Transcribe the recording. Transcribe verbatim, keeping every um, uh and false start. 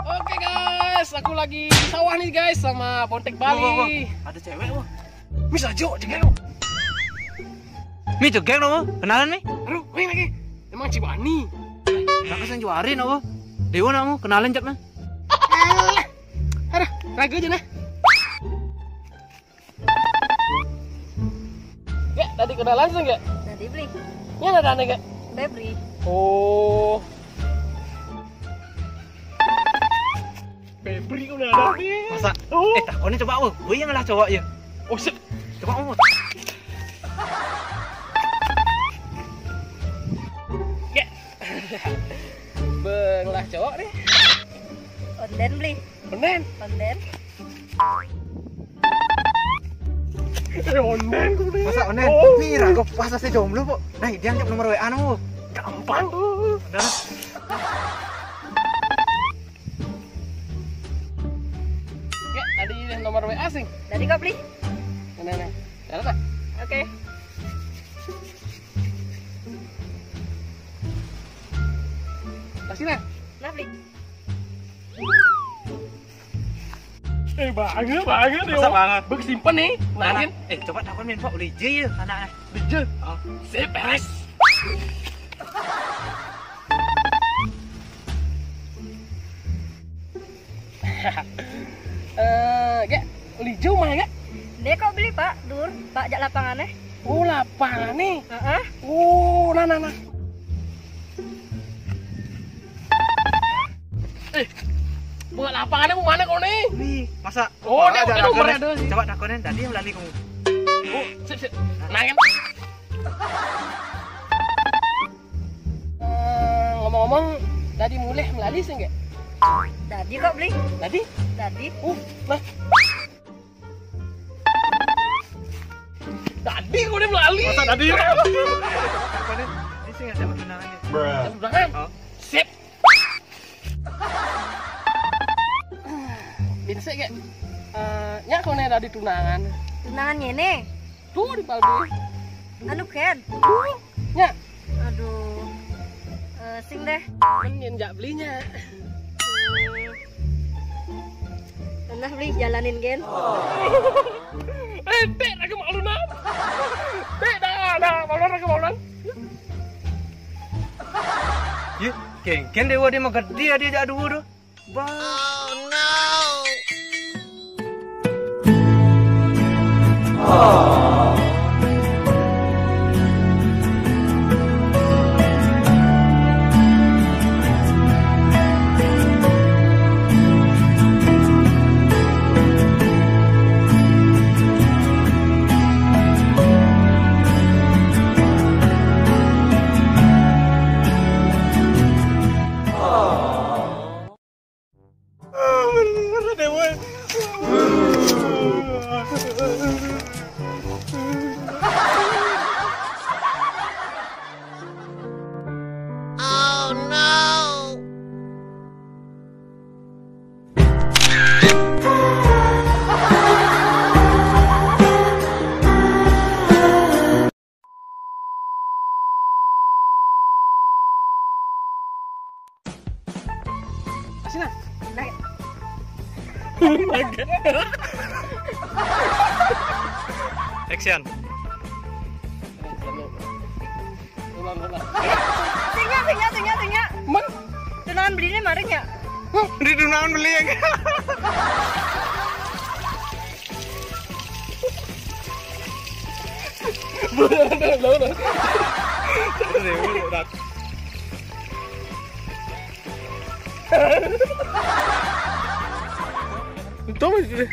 Oke guys, aku lagi di sawah nih guys sama Bontek Bali. Wah, wah, wah. Ada cewek, wah. Mi sajo, jegeng. Mi jegeng dong, kenalan mi. Aduh, main lagi. Emang Cibani. Kakak sing juarin apa? Dewa namu, kenalan cap nah. Alah. Aduh, ragu aja nah. Ya, tadi kenalan sih enggak? Tadi beli. Ini ada aneh enggak? Bebri. Oh. Febri udah ada nih. Masa? Oh. Eh, takonnya coba, oh. Gue yang ngalah cowok ya. Oh, shit. Coba, oh. Ya. Bengelah cowok nih. Onden beli. Onden. Onden. Eh, onden gue nih. Masa onden? Oh. Nih, ragu pas saya jomblo, kok. Nah, dia angkat nomor W A, no. Gampang. Udah. Ya, tadi nomor W A sih. Tadi kau beli? Nah, nah. Ada tak? Oke. Kasih nah. Nah, beli. Eh, banget, banget ya. Masa banget? Bek simpen nih. Mana? Nangin. Eh, coba takon min, Pak. Ulih je ya, anaknya. Ulih je. Oh. Sip, beres. Eh, gak, lijo mah gak? Dia kok beli, Pak? Dur, Pak, jak lapangannya. Oh, lapangan nih. Heeh. Oh, nah, nah, nah. Eh, buat lapangannya mau mana kau nih? Nih, masa? Oh, dia ada nomor ada sih. Coba takonin tadi yang lali kamu. Oh, sip, sip. Nah, kan? Eh, ngomong-ngomong, tadi mulai melalui sih enggak? Tadi kok beli? Tadi? Tadi. Uh, nah. Tadi kok dia melalui. Masa tadi? Apa nih? Ini sih nggak ada tunangannya. Ada tunangan? Oh. Sip. Bisa gak? Eh, nya kau nih tadi tunangan. Tunangannya nih. Tuh di Palmi. Anu kan? Tuh, nya. Aduh. Eh, sing deh. Mending jak belinya. Pernah beli jalanin gen. Eh, dek, lagi malunan. Dek, dah, dah, malunan, lagi malunan. Yuk, kengken dewa dia mah gede dia jak dua tuh. Bah. Oh no. Bener deh, woi. Oh no. Sini. Naik. Action. Ulang, ulang. Singnya, singnya, singnya, singnya. Mang. Tunangan beli ini maring ya? Hah? Di tunangan beli ya? Bener, bener, bener. Bener, bener, bener. Untung aja deh.